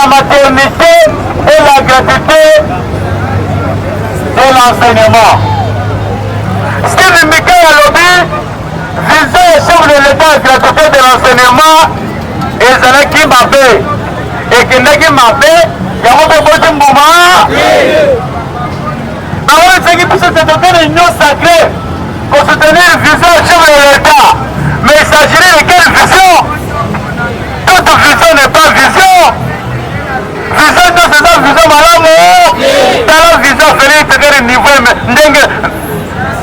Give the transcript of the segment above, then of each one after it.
la maternité et la gratuité de l'enseignement. Steve Mbikayi alobi vision ya chef de l'État ya gratuité de l'enseignement ezalaki mabe, ekendaki mabe, yango mpe eboti mbuma. Bamonisaki biso c'était une union sacrée pour soutenir vision ya chef de l'État. Mais il s'agirait de quelle vision? Toute vision n'est pas vision. Vision nyonso eza vision malamu. Tala vision Felix Tshisekedi niveau ndenge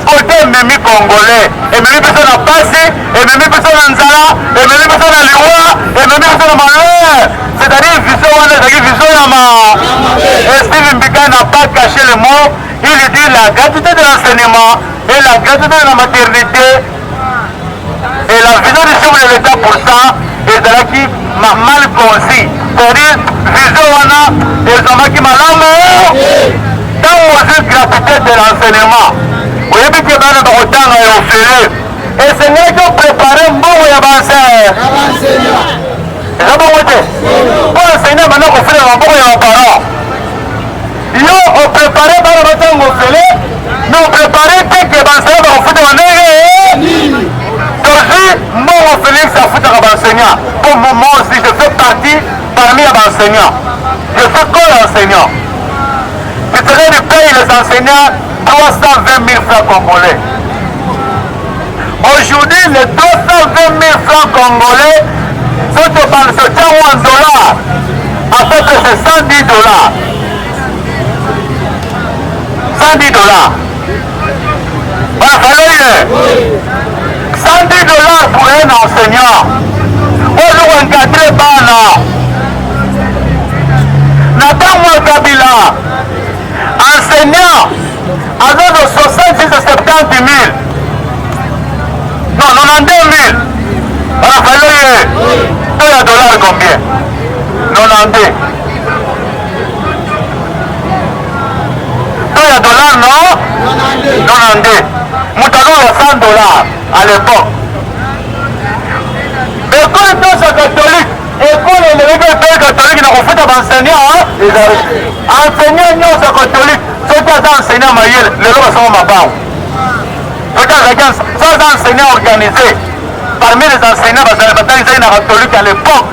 kote ememi congolais, ememi biso na pasi, ememi biso na nzala, ememi biso na liwa, ememi biso na malheur. C'est-à-dire vision wana ezalaki vision ya ma. Et Steve Mbika n'a pas caché le mot, il dit la gratuité de l'enseignement et la gratuité de la maternité et la vision du chef de l'État pour ça ezalaki mal conçu, c'est-à-dire vision wana ezwamaki malamu. Ntango ozwi gratuité de l'enseignement, oyebi ke bana bakotanga ya ofele, esengelaki oprépare mbongo ya baenseignant. Eza bongo te? Mpo enseignant banda kofela maboko ya baparent, yo oprépare bana batanga ofele, mais oprépare te ke baenseignant bakofuta bandenge. Tozwi mbongo Félix afutaka baenseignant. Po moi aussi, je fais partie parmi ya baenseignant, je suis corps enseignant. Tshisekedi paye les enseignants 320 000 francs congolais. Aujourd'hui, les 220 000 francs congolais sont au en dollars, à peu près c'est 110 dollars, 110 dollars. Voilà, 110 dollars pour un enseignant oyo encadre bana. Na ntango ya Kabila, enseignant azozwa 66 70 000, non, 92 000. Voilà, fallait to ya dollar combien? 92 to ya dollar, non, 92. Moto azozwa 100 dollars à l'époque. Ekole nyonso catholique, ekole eleleki ekole catholique na kofuta baenseignant, ezali enseignant nyonso catholique. Soki aza enseignant mayele, lelo basoma mabango. Soki azalaki, so aza enseignant organisé, parmi les enseignants bazali batalisaki na catholique à l'époque,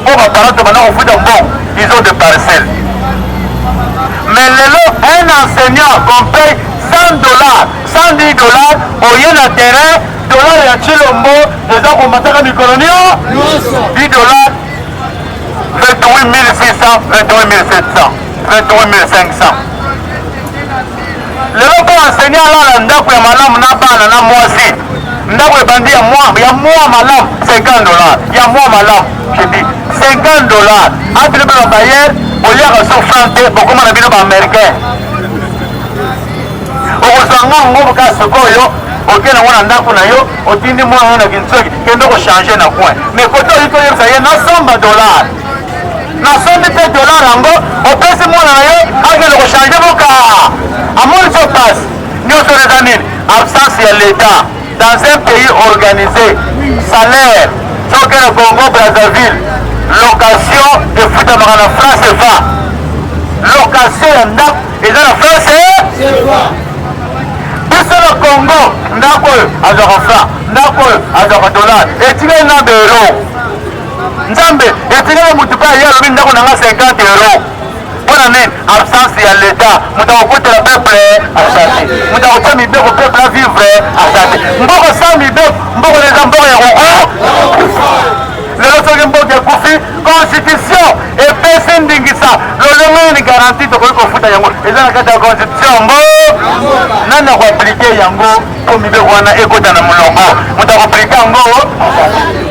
mpo baparent to banda kofuta mbongo, ils ont des parcelles. Mais lelo, un enseignant qu'on paye 100 dollars, 110 dollars, oye na terrain, dollar ya Tshilombo eza komataka mikolo nyonso, 10 dollars, 28 600, 28 700, 28 500. Lelo mpo enseignant alala ndako ya malamu na bana na mwasi, ndako ebandi ya mwa malamu 50 dollars, ya mwa malamu, je dis 50 dollars. Abino mpe babailleur boliaka so franc te, bokoma na bino baaméricain. Okozwa ngango kaka sikoyo, okende yango na ndako na yo, otindi mwana yo na kinsoki, kende kochange na coin. Mais kote oyi koyebisa ye nasomba dollar, nasombi mpe dollar yango, opesi mwana na yo akende kochange, boka amoni so pasi nyonso. Eza nini? Absence ya l'État dans un pays organisé. Salaire, soki na Congo Brazzaville, location efutamaka na franc CFA. Location ya ndako eza na franc CFA. Biso na Congo, ndako oyo azwaka franc, ndako oyo azwaka dollar, etikali na baeuro. Nzambe, etikali motu mpe aye alobi ndako na nga 50 euro. Mpo na nini? Absence ya l'État. Moto akokotela peuple aza te, moto akotia mibeko peuple avivre aza te. Mboka sans mibeko, mboka eza mboka ya koko. Lelo soki mboka ekufi, constitution epesi ndingisa lolenge nini garantie tokoki kofuta yango, eza na kati ya constitution. Mbo nani akoappliquer yango mpo mibeko wana ekota na molongo? Moto akoappliquer yango,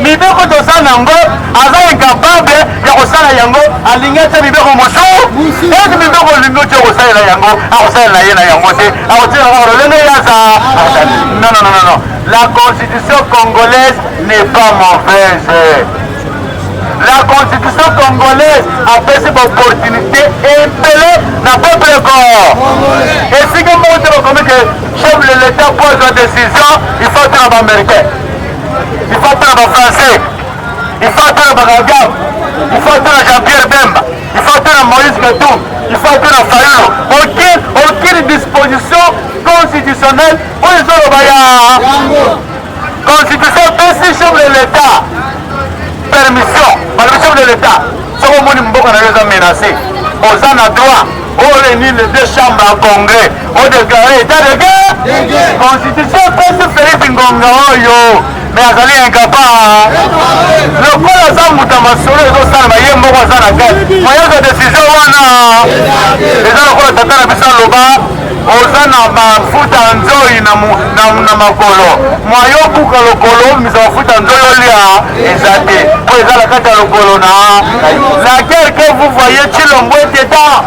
mibeko toza nango, aza incapable ya kosala yango. Alingi atia mibeko mosusu ete mibeko olingi otia, kosalela yango, akosalela ye na yango te, akotia kaka lolenge ye aza. Non, non, non, non, la constitution congolaise n'est pas mauvaise. La constitution congolaise apesi baopportunité ebele na peuple ko. Esika moko te bakomi ke chef de l'État po azwa décision, il faut tuna baaméricain, il faut tuna bafrançais. Il faut atuna Bakagame, il faut atuna Jean-Pierre Bemba, il faut atuna Moïse Katumbi, il faut atuna Fayulu. Aucune disposition constitutionnelle oyo ezoloba ya constitution epesi chef de l'État permission. Balobi chef de l'État, soki omoni mboka na yo eza menacé, oza na droit oréunir les deux chambres en congrès, odéclare état de guerre. Constitution epesi Félix ngonga oyo, mais azali incapable. Lokola aza moto ya masolo ezosalema, ye moko aza na kati moyeza décision wana. Eza lokola tata na biso aloba: oza na mafuta nzoi na makolo, mwayo obuka lokolo, omisa mafuta nzoi olia eza te, po eza na kati ya lokolo. Na la guerre que vous voyez, Tshilombo est dedans.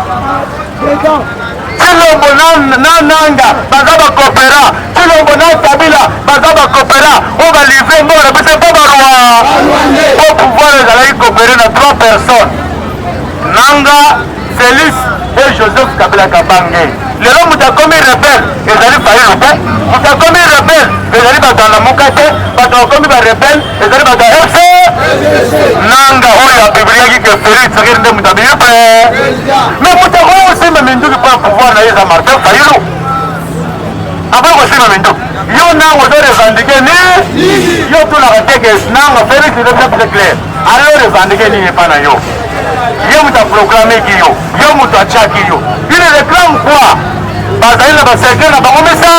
Tshilombo na Nanga baza bakopera. Tshilombo na Kabila baza bakopera oyo balivre mboka na biso mpo barwa po pouvoir ezalaki coopéré na trois personnes: Nanga, Félix et Joseph Kabila Kabange. Lelo moto akomi rebelle ezali Fayulu te, moto akomi rebelle ezali bato ya Lamuka te, bato bakomi barebelle ezali bato ya FC. Nanga oyo apubliaki ke Félix Tshisekedi nde moto abimi mpe, mais moto akoki kosimba minduki mpo ya pouvoir na ye eza Martin Fayulu. Akoki kosimba minduki. Yo Nanga ozo revendiquer ni yo tunaka te ke Nanga, Félix eza bien clair, ayo revendiquer nini epa na yo? Ye moto aproclameki yo, yo moto atiaki yo, il réclame quoi? Bazali na bacercueil na bango misa.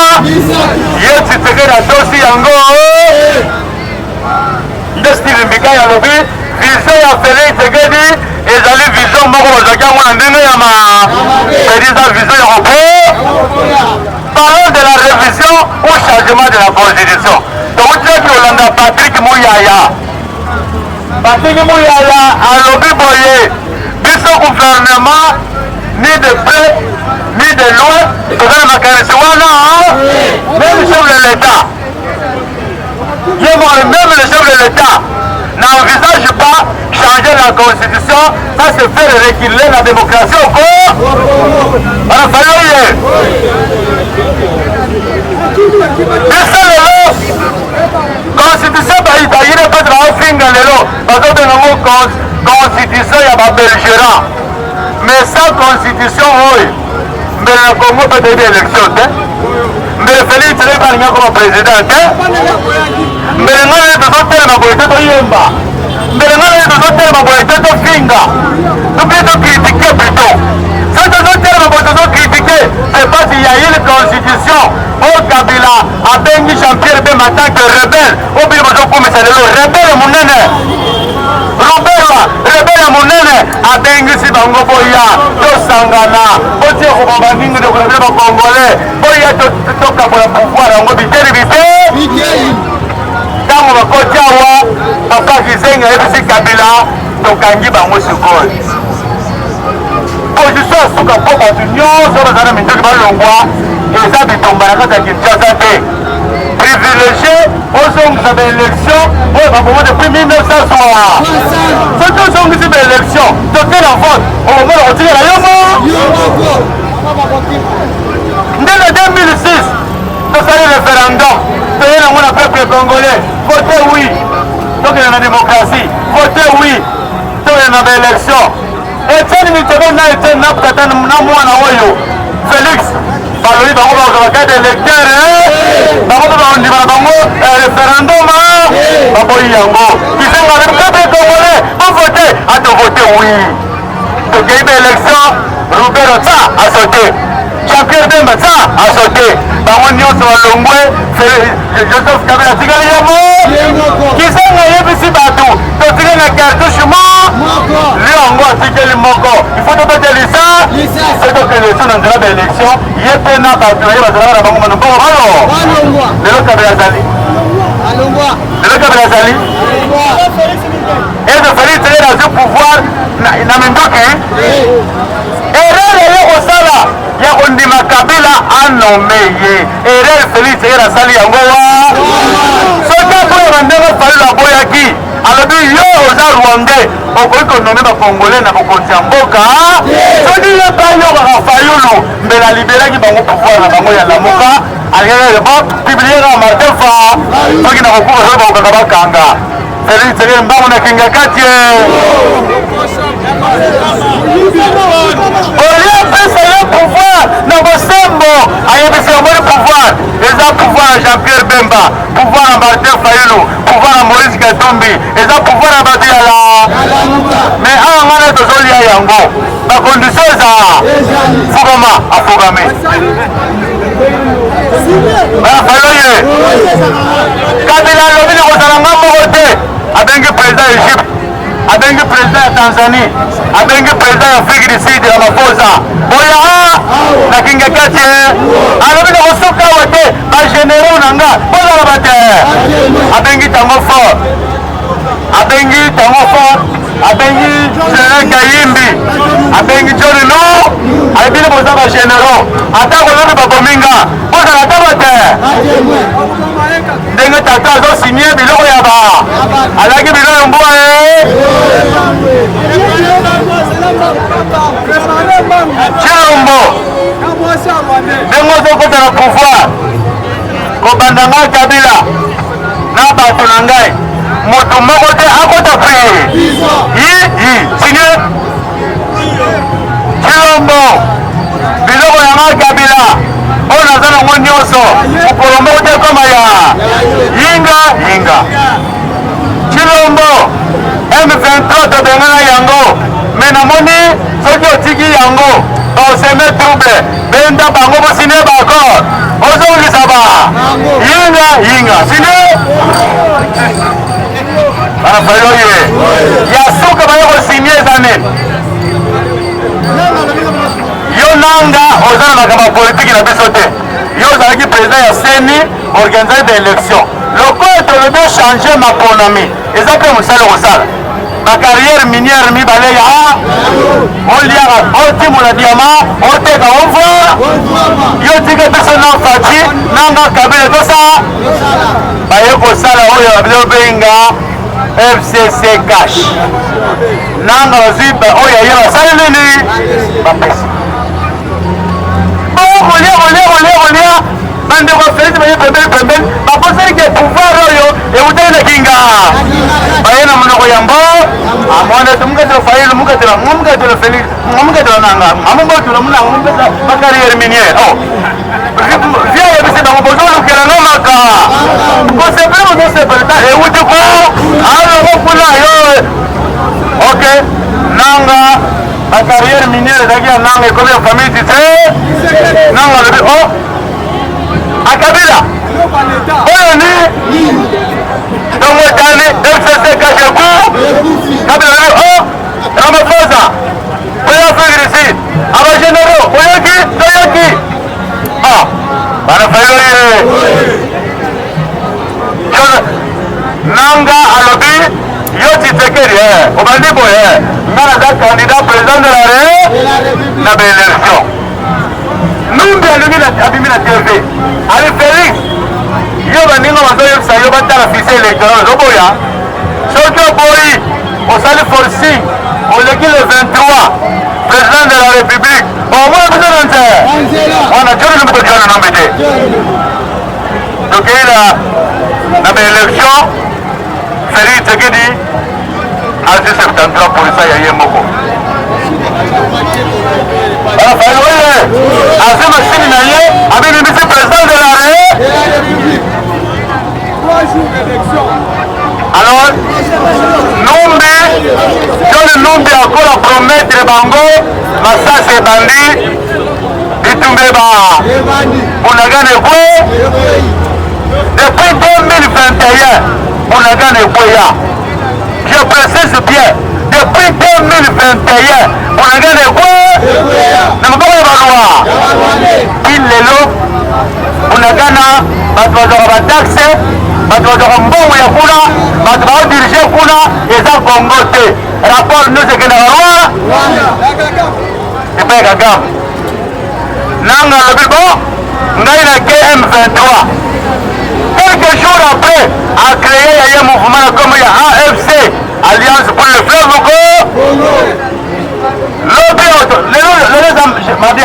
Ye Tshisekedi atosi yango nde Steve Mbikai alobi vision ya Félix Tshisekedi ezali vision moko bazwaki yango na ndenge ya ma c'est-à-dire eza vision ya kopo. Parlons de la révision ou changement de la constitution. Tokotiaki kolanda Patrick Muyaya. Patrick Muyaya alobi boye: biso gouvernement, ni de près ni de loin, toza na makanisi wana. Même chef de l'État ye moko, même le chef de l'État n'envisage pas changer la constitution. Ça, c'est faire reculer la démocratie au Congo. Banafali oye biso lelo constitution bayine mpe baofinga lelo, bazobenga ngo constitution ya babelligérant. Mais sa constitution oyo, mbele na Congo mpe toyebi élection te, mbele Félix Tshisekedi alingi akoma président te, mbele ngai naye tozotelema boye te toyemba, mbele ngai naye tozotelema boye te tofinga to tocritiquer plutôt. Soki tozotelema boye, tozocritiquer, c'est parce qu'il y a une constitution oyo Kabila abengi Jean-Pierre Bemba en tant que rebelle, oyo bino bozokumisa lelo, rebelle monene, Ruberwa, rebelle ya monene. Abengisi bango: boya tosangana, botie kobamba ndingi ndeko na bino bacongolais, boya tokabola pouvoir yango biteli bite. Ntango bakoti awa, papa Gizenga ayebisi Kabila: tokangi bango. Sikoyo position ya suka mpo bato nyonso baza na minduki balongwa, eza bitumba na kati ya Kinshasa te. Privilégié ozongisa baélection oyo babongo depuis 1960. Soki ozongisi baélection, tokela vote, okomona kotikela yo mo nde na 2006 tosali référendum, toye nango na peuple congolais: vote oui, tokende na démocratie, vote oui, tokende na baélection. Etienne Mitebe na Etienne na tata na mwana oyo Félix balobi bango bakozwa bacarte électeur, bango mpe bakondima na bango référendum, baboyi yango. Kisenga, le peuple congolais bovote, atovote oui, tokei baélection. Ruberwa tsa asote, Jean-Pierre Bemba tsa asote, bango nyonso balongwe. Joseph Kabila atikali ye mo. Kisenga ayebisi bato: totikali na cartouche mo, liongo atikeli moko, il faut tobetelisa soki tokende so na nzela baélection. Ye mpe na bato na ye bazalaka na bango mano mbongo balo. Lelo Kabila azali, lelo Kabila azali eze. Félix Tshisekedi azwi pouvoir na minduki. Erreur eye kosala ya kondima Kabila anome ye, erreur Félix Tshisekedi asali yango wa. Soki aboyaka ndenge Fayulu aboyaki, alobi: yo oza Rwandais, okoki konome bacongolais na bokonzi ya mboka. Soki ye mpe ayokaka Fayulu, mbele alibelaki bango pouvoir na bango ya Lamuka. Alingaki bo publier kaka Martin fa soki na kokufa, soki bakokanga bakanga. Felix Tshisekedi mbangu na Kingakati olie apesa ye pouvoir na bosembo, ayebisi omoni pouvoir eza pouvoir ya Jean-Pierre Bemba, pouvoir ya Martin Fayulu, pouvoir ya Moïse Katumbi, eza pouvoir ya bato ya la mais awa ngai na tozolia yango bakondition eza fukama afukami Fayulu ye Kabila alobi na kozala nga moko te, abengi président ya Egypte, abengi président ya Tanzanie, abengi président ya Afrique du Sud Ramaphosa, boya na Kingakati. Alobi na kosuka awa te, bagénéraux na nga bozala bate. Abengi Tango Fort, abengi Tango Fort, abengi général Kayimbi, abengi John No, ayebini boza bagénéraux, ata kolobi babomi nga, bozala ata bate. Ndenge tata azosinye biloko ya ba alaki biloko ya mbwa e Tshilombo, ndenge ozokota na pouvoir, kobanda ngai Kabila na bato na ngai, moto moko te akota pe yi yi signe. Tshilombo, biloko ya ngai Kabila oyo naza nango nyonso, mokolo moko te ekoma ya yinga yinga. Tshilombo, M23 tobengana yango, me namoni soki otiki yango baoseme trouble, benda bango bosine baaccord, ozongisa ba yinga yinga sine banafayo ye ya suka baye kosigne eza nini? Yo nanga oza na makambo ya politiki na biso te, yo ozalaki président ya CENI, organiser baélection, lokola tolobi ochange maponami, eza mpe mosala kosala bacarrière minière mibale ya oliaka, otimola diama, oteka ova. Yo tika biso na Fatshi nanga Kabila tosa baye kosala oyo babilobenga FCC cash. Nanga bazwi oyo aye basali nini, bapesi bongo kolia kolia kolia kolia. Bandeko ya Felix baye pembeni pembeni, bakoseli ke pouvoir oyo eutaki na kinga, baye na monoko ya mbo amwana mukatela Fayulu, mukatela mukatela Felix, mukatela nanga, amubotula munanga mupesa bacarrière minière. Oh, via yebisi bango bozolukela nga maka kosepela, bozosepela ta euti ko alongo kuna yo. Ok, nanga bacarrière minière ezalaki ya nanga, ekomi ya famille tite. Nanga alobi o akabila oyo ni ntongo etali FCC kasheku. Kabila alobi o Ramaphosa oyo Afrique du Sud, abagénéraux oyoki toyoki. Ah, bana Fayulu ye, nanga alobi yo Tshisekedi obandi boye, nga naza candidat président de la na baélection. Numbi alingi abimi na TV ali Félix, yo baninga bazoyebisa yo batala fichier électoral, ozoboya. Soki oboyi, osali forcing, oleki le 23 président de la République, omona biso na nzela wana. Joni lumbi tokiwana nombe te, tokei na baélection. Félix Tshisekedi azwi 73 % ya ye moko. Rafael oye azwi masini na ye, abimibisi président de la République. Alors Numbi, John Numbi akola promettre bango, masasi ebandi, bitumba eba Bunagana ekwe depuis 2021. Bunagana ekweya, je précise bien, depuis 2021 Bunagana ekwe na maboko ya balwa ti lelo. Bunagana bato bazwaka bataxe, bato bazwaka mbongo ya kuna, bato baodirige kuna, eza Congo te. Rapport nyonso ekendaka roi epai Kagame. Nanga alobi bon, ngai na KM23. Quelques jours après, a créé ya ye mouvement na kombo ya AFC, Alliance pour le fleuve Congo. Lobi lelo, lelo eza mardi,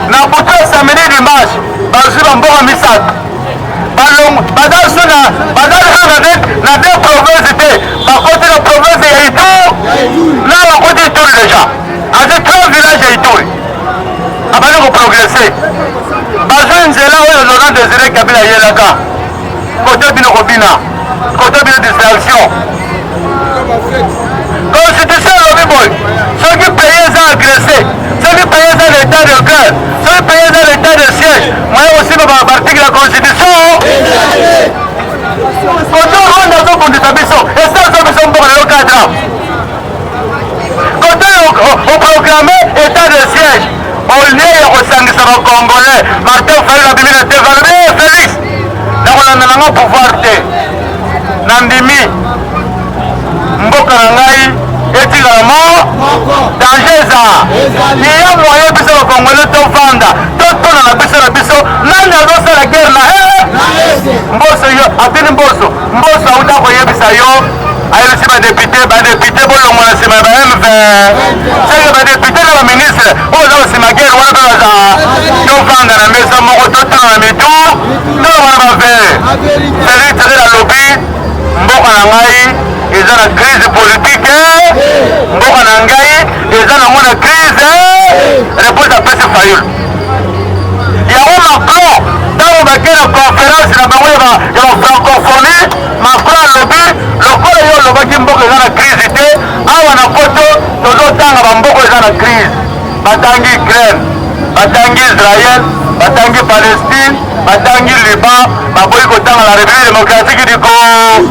na butu ya samedi, dimanche, bazwi bamboka misato, baza so na baza Na deux provinces te, bakoti na province ya Ituri na bakoti Ituri deja, azwi 30 village ya Ituri, abandi koprogresse, bazwi nzela oyo Laurent Desire Kabila ayelaka kote bino kobina, kote bino distraction. Constitution elobi boye, soki pays eza agressé, soki pays eza na état de guerre, soki pays eza na état de siège, moyen kosimba baarticle ya constitution. Koto Rwanda azobundisa biso, esi azo biso mboka lelo 4 ans. Koto oproclame état de siège, au lieu ya kosangisa bacongolais, Martin Fayulu abimi na TV, alobi eh, Félix, nakolanda nanga pouvoir te, nandimi mboka na ngai etikala mo danger eza iya moyen biso bakongole tovanda totuna na biso na biso nani azosala guerre na e mboso yo atini mboso mboso auta koyebisa yo ayebisi badepute badepute bolongwa na nsima ya ba m20 seke badepute na baministre oyo baza kosima guerre wana mpe baza tovanda na mesa moko totuna na mitu tolongwa na ba 20 Felix Tshisekedi alobi mboka na ngai eza na crise politique, mboka na ngai eza nango na crise. Réponse apesi Fayulu yango. Macron, ntango bakei na conférence na bango ya bafrancophonie, Macron alobi lokola yo olobaki mboka eza na crise te, awa na poto tozotanga bamboka eza na crise. Batangi Ukraine, batangi Israël, batangi Palestine, batangi Liban, baboyi kotanga la République démocratique du Congo.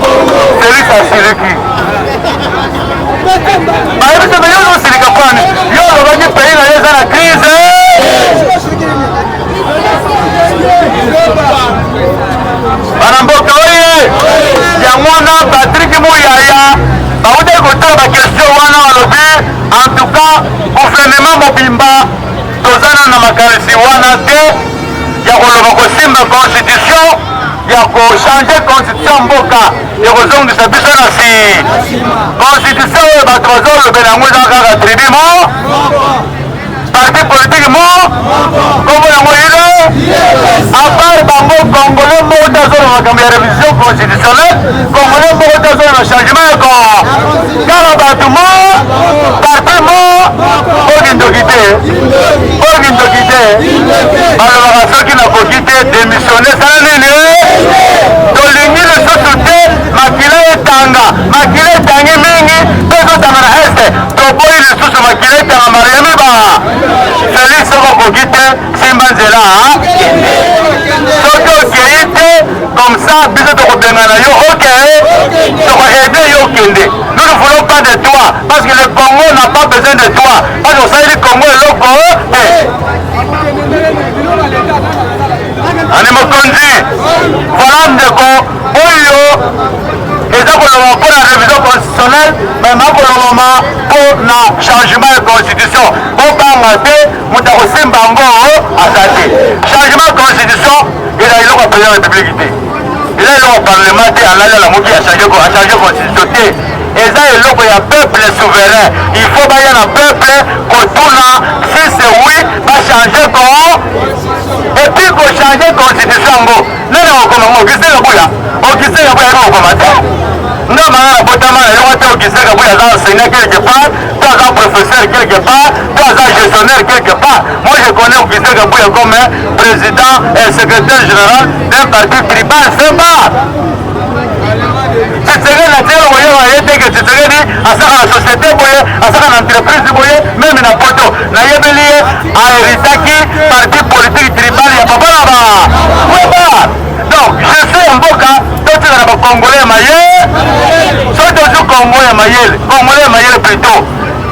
Félix asiliki, bayebi te yo ozosilika mpani yo olobaki pays na yo eza na crise. Bana mboka oye, yango wana Patrick Muyaya bautaki kotala baquestion wana, balobi en tout cas gouvernement mobimba toza nano na makanisi wana te ya koloba kosimba constitution, ya kochange constitution. Mboka ekozongisa biso na si constitution oyo bato bazolobela yango eza kaka tribu mo, parti politique mo, kombo yango ile à part bango. Congolais moko te azoloba makambo ya révision constitutionnelle, congolais moko te azoloba changement ya kaka bato mo, parti mo. Oyo kindoki te, oyo kindoki te. Balobaka soki nakoki te, démissionne. Sala nini? Tolingi lisusu te makila etanga, makila etangi mingi mpe ezotanga na Est. Toboyi lisusu makila etanga. Mariami ba Félix, soki okoki te, simba nzela. Soki okei te comme ça, biso tokobengana yo. Ok, tokoaide yo okende. Nous ne voulons pas de toi parce que le Congo n'a pas besoin de toi, parce que osaleli Congo eloko te. Ani mokonzi, voilà ndeko oyo eza koloba mpo na révision constitutionnelle, mais makolobama mpo na changement ya constitution. Bobanga te, moto akosimba yango aza te. Changement ya constitution eza eloko ya président ya république te, eza eloko ya parlement te. Alali, alamuki, achange constitution te. Eza eloko ya peuple souverain. Il faut baya na peuple kotuna si c'est oui, bachange ko. Et puis kochange constitution yango, nani akokoma ngo? Augustin Kabuya? Augustin Kabuya ayebi kokoma te. Nga manga na botama na yoko te. Augustin Kabuya aza enseignant quelque part to aza professeur quelque part to aza gestionnaire quelque part? Moi, je connais Augustin Kabuya comme président et secrétaire général d'un parti tribal semba. Tshisekedi atikala koyeba ye te ke Tshisekedi asaka na société boye, asaka na entreprise boye. Même na poto nayebeli ye ahéritaki parti politique tribal ya papa na ba weba. Donc je suis ya mboka, totika na bacongolais ya mayele. Soki tozwi Congo ya mayele, congolais ya mayele plutôt,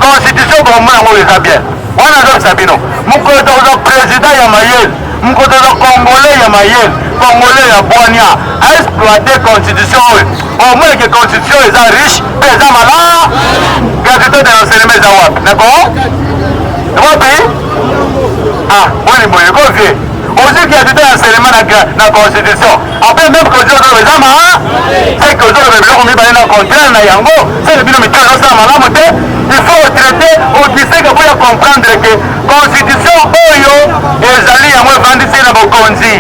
constitution bokomona yango eza bien. Wana azobisa bino, mokolo tokozwa président ya mayele, mokolo tozwa congolais ya mayele, congolais ya bwania, aexploite constitution oyo, omoneke constitution eza riche mpe eza mala. Gratuité de l'enseignement eza wapi? Nako wapi? Ah, boni boye kovie ozwi gratuité ya enseignement na constitution? Après, même constitution ozoloba eza ma, c'est que ozoloba biloko mibale na contraire na yango. Seke bino mitio ezosala malamu te. Il faut traiter Augustin Kabuya, comprendre que constitution oyo ezali yango evandisi na bokonzi.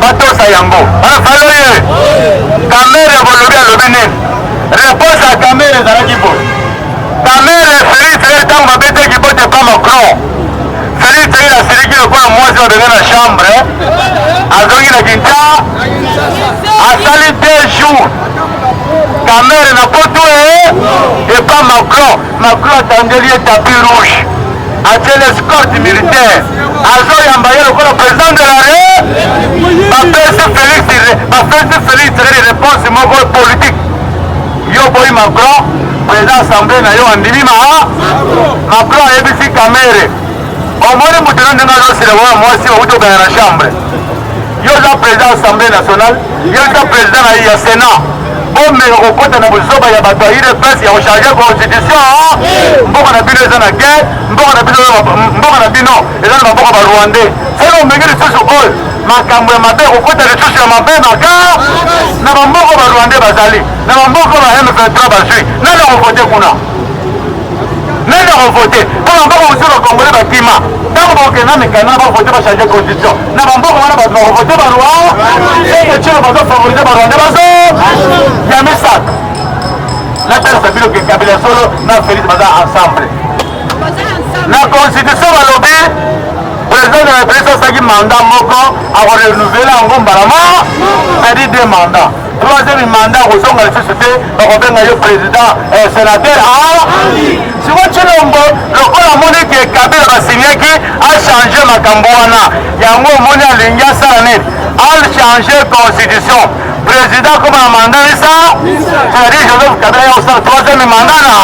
Batosa yango. Bana Fayulu ye. Kamerhe bolobi alobi nini? Réponse ya Kamerhe ezalaki boye. Kamerhe Felix Tshisekedi ntango babetaki bote pa Macron. Felix Tshisekedi asiliki lokola mwasi babenge na chambre, azongi na Kinshasa, asali 2 jours. Kamerhe na poto e epa Macron. Macron atandeli ye tapis rouge, atieli escorte militaire, azoyamba ye lokola président de la République. Bapesi Félix, bapesi Félix Tshisekedi réponse moko politique. Yo boyi Macron, président assemblée na yo andimi ma Macron ayebisi Kamerhe, omoni moto no ndenge azosila wana mwasi outi okanga na chambre. Yo oza président assemblée nationale, yo oza président na ya Sénat, bomeka kokota na bozoba ya bato ya UDPS ya kochanger constitution. Mboka na bino eza na guerre, mboka na bino, mboka na bino eza na maboko ya Barwandais. Soki omeki lisusu oyo makambo ya mabe, kokota lisusu ya mabe maka na bamboka Barwandais bazali na bamboka ba M23 bazwi, nani akovote kuna? Nani akovote mpo na mboka mosusu? Bakongole bakima. Ntango bakokenda mikanda, bavote bachanger constitution na bamboka wana, bato bakovote barwa eke tino bazofavoriser Barwandais. Bazo ya misato, natalisa bino ke Kabila solo na Félix baza ensemble. Na constitution balobi président de la République asalaki mandat moko, akorenouveler yango mbala moko, c'est-à-dire deux mandats. Troisième mandat akozonga lisusu te, bakobenga yo président sénateur. Siko Tshilombo lokola amoni ke Kabila basinyaki achanger makambo wana, yango omoni alingi asala nini? Achanger constitution, président koma na mandat misa, c'est-à-dire Joseph Kabila ya kosala troisième mandat na.